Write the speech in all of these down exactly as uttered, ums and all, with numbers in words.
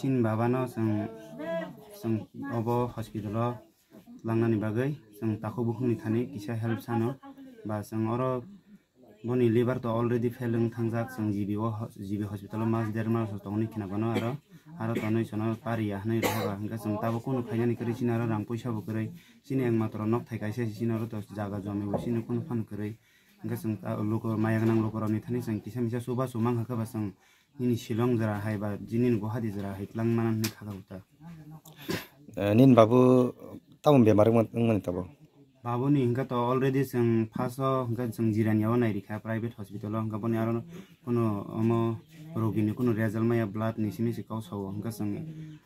Chini babano chwng, chwng obo hospital o tlangnani bagwi chwng takhuk bukhukni thani kisa help sano, ba chwng oro boni liver to already fail wng thangjak, chwng G B o ho-, G B hospital o mas der mas tongni khna bano aro, aro tonwi sono pariya hwnwi rohoba, hwnkhe chwng tabuk kunu khainani kwrwi chini aro rang puisa bo kwrwi, chini ekmatro nok thai kaisa se chini oro to jaga jomi bo chini kunu phan kwrwi, hwnkhe chwng ta luku maya gwnang lukurokni thani chwng kisa misa chubachu mankha khe ba chwng nini Shillong jora hai ba nini Guwahati jora hai tlang mana hwnwi kha kha ta. Eh, nini babu tamo bemar wngma-, wngmani tabuk? Babuni hwnkhe to already chwng first o hwnkhe chwng Jirania o nairikha private hospital o, hwnkhe boni aro kunu omo rogini kunu result maya blood ni simi se kok sao, hwnkhe chwng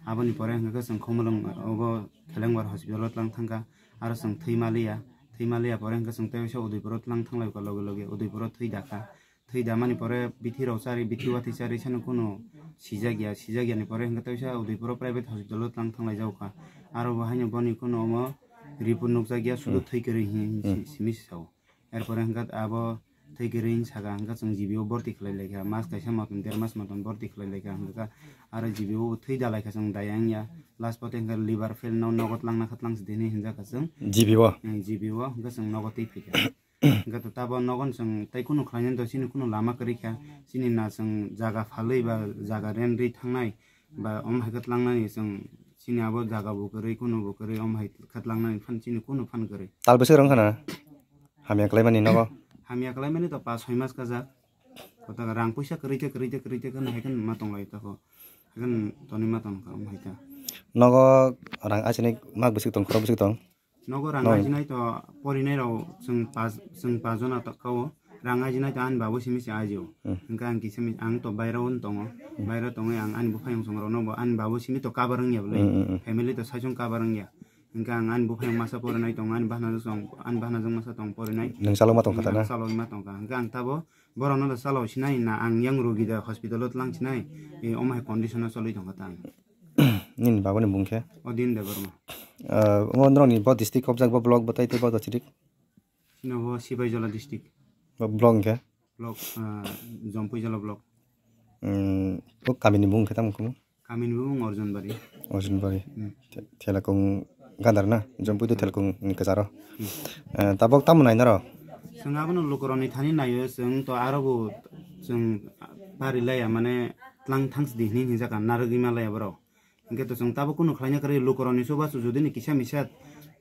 aboni pore hwnkhe chwng Khumulwng obo Khelengbar hospital o tlang thangkha, aro chwng thwi maliya, thwi maliya pore hwnkhe chwng tei waisa Udaipur o tlang thanglai kha loge loge Udaipur o thwi dakha. Thwi damani pore bithi rok chari, bithi watwi chari sano kunu sijak ya, sijak yani pore hwnkhe teisa Udaipur o private hospital o tlang thanglai jak kha. Aro bo haino boni kunu omo report nukjak ya, sudu Hmm. thwi kwrwi hin Hmm. si-, simi sao. Er pore hwnkhe abo thwi kwrwi hin saka hwnkhe chwng G B o borti khlai lai kha, mas kaisa motom, der mas motom borti khlai lai kha hwnkhe aro G B o thwi da lai kha chwng dayang ya. Last pote hwnkhe liver fail no nogo tlang na kha tlang si dini hinjak kha chwng. G B o? Hmm, G B o hwnkhe chwng nogo twi phai kha. Hwnkhe to tabo nogon chwng tei kunu khlainani to chini kunu lama kwrwi kha, chini na chwng jaga phalwi ba jaga rent rwi thangnai ba om hai khe tlangnani chwng chini abo jaga bo kwrwi kunu bo kwrwi om hai khe tlangnani phan chini kunu phan kwrwi. Tal bwswk rwng khana hamya kwlaimani nogo? Hamya kwlaimani to pas soi mas kajak. Kotaka rang puisa kwrwi khe kwrwi khe kwrwi khe kheno hai khe ma tonglai tako. Hai khe tonwi ma tongkha om hai khe. Nogo rang achinik mak bwswk tong, khorok bwswk tong? Nogo rang Noi. Ajinai to porinai rok chwng pas, chwng pas jona to kao. Rang ajinai to ani babo simi se ajio. Hmm. Hwnkhe ang kisa mi-, ang to baira o tongo. Hmm. Baira tongwi ang ani buphayung song rokno bo ani babo simi to cover wngya bwle. Hmm, hmm, hmm. Family to saichung cover wngya. Hwnkhe ang ani buphayung masa porinai tongo, ani bahanajwk song, ani bahanajwk masa tong porinai. Nwng chalo ma tongkha ta na? Ang chalo ma tongkha. Hwnkhe ang tabo borokno to chalo sinai na ang yang rogi da hospital o tlang sinai. E, omo hai condition o choli tongkha ta ang. Nini babani bung khe? Odin Debbarma. Ah, omo norokni bo district khobjak, bo block bo tai tei bo district? Chini bo Sipaijala district. Bo block hwnkhe? Block, ah, Jompuijala block. Hmm, bo kamini bung khe tamo khumu? Kamini bung Arjunbari. Arjunbari. Hmm. The-, Thelakung gadar na? Jompui to Thelakung ni kwcharo. Hmm. Ah, tabok tamo nai norok? Chwng abono lukurokni thani naio, chwng to aro bo chwng pari laya, mane tlang thangsi di hini hinjaka narwgwi ma laya borok. Hwnkhe to chwng tabuk kunu khlaina kwrwi lukurokni chubachu judini kisa misa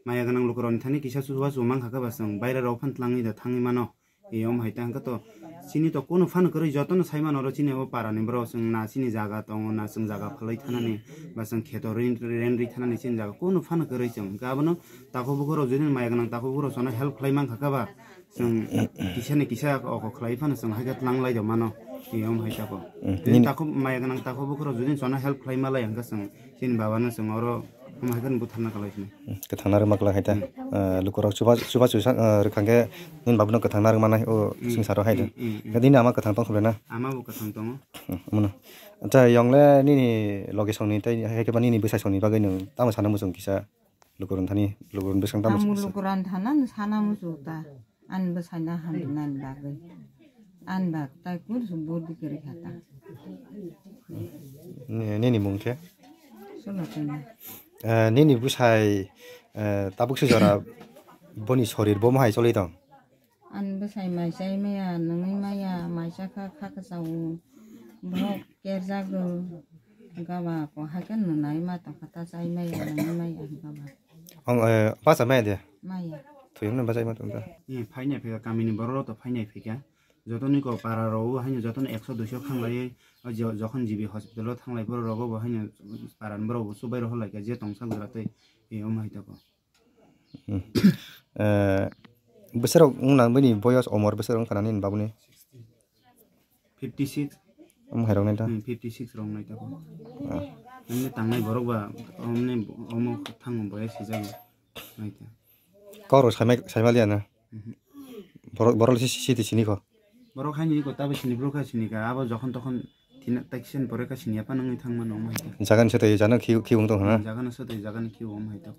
maya gwnang lukurokni thani kisa chubachu mankha khe ba chwng bairarok phan tlangwi da thangwi mano. E, omo hai ta hwnkhe to chini to kunu phano kwrwi jotono sai mano oro chini o parani borok chwng na chini jaga tongo na chwng jaga phalwi thanani ba chwng kheto rin, ren rwi thanani chini jaga kunu phano kwrwi chwng hwnkhe abono takhuk bukhurok judini maya gwnang takhuk bukhurok chwngno help khlai mankha khe ba. Chwng kisa ni kisa oko khlai phano chwng hai khe tlang lai do mano. Tei omo hai tako. Hmm. Jodi nini takhuk maya gwnang takhuk bukhurok jodi chwngno help khlai ma lai hwnkhe chwng chini baba no chwng oro omo hai kheno butharna kwlai sini. Hmm, kwthang narwkma kwlai hai ta. Hmm. Ah, lukurok chuba, chuba chusa, ah, rwkha khe nini baba no kwthang narwkma nai o Hmm. swngcharo hai ta. Hmm, hmm, hmm. Khe nini ama kwthang tong khe na? Ama bo kwthang tongo. Hmm, omo no. Acha, yong le nini loge song ni tei hai khe ba nini bwsai song ni bagwi nwng tamo sana muchung kisa? Lukurok thani, lukurok bwskang tamo Ang sa-, lukurok thana no sana muchung ta. Ani bwsaino hamrwnani bagwi. Ani bag tai kursu burdi kwrwi kha ta. Ni-, nini mung khe? Solo twi. Eh, nini bwsai, eh, tabuk se jora boni sorir bo mohai choli tong? Ani bwsai mai chai maya, nungwi maya, mai chakha kha kwchao. Borok kerjago. Gaba ko hai khe nunai ma tongkha ta chai maya, nungwi maya gaba. Ong, eh, bachai maya de? Maya. Thwiyung no bachai ma tongkha. Ni phainai phika kamini borok rok to phainai phika. Jotoni ko para rok o haino jotoni ekso duiso khanglai, o jo-, jokhon G B hospital o thanglai borok rok bo haino para ni borok bo chubai rok lai kha je tongsa gura tei, eh, omo hai tako. Hmm. Eh, bwsarok wngna bini boyos omor bwsarok wngkha na nini babuni? Fifty six. Omo hai rok nai ta? Hmm, fifty six rok nai ta. Ah. Omni tangnai borok ba, omni omo thango boyos sijak nai ta. Kok rok saimai, saimaliya na? Mhm. Borok, borok si, si, si, sini ko? Borok haini ko tabo sini borok kha sini ka, abo jokhon tokhon thina taiksen pore kha sini apa nangni thangma nong mai ta. Jagan se tei jana khi, khi wng tong hana? Jagan se tei jagan khi wng mai ta.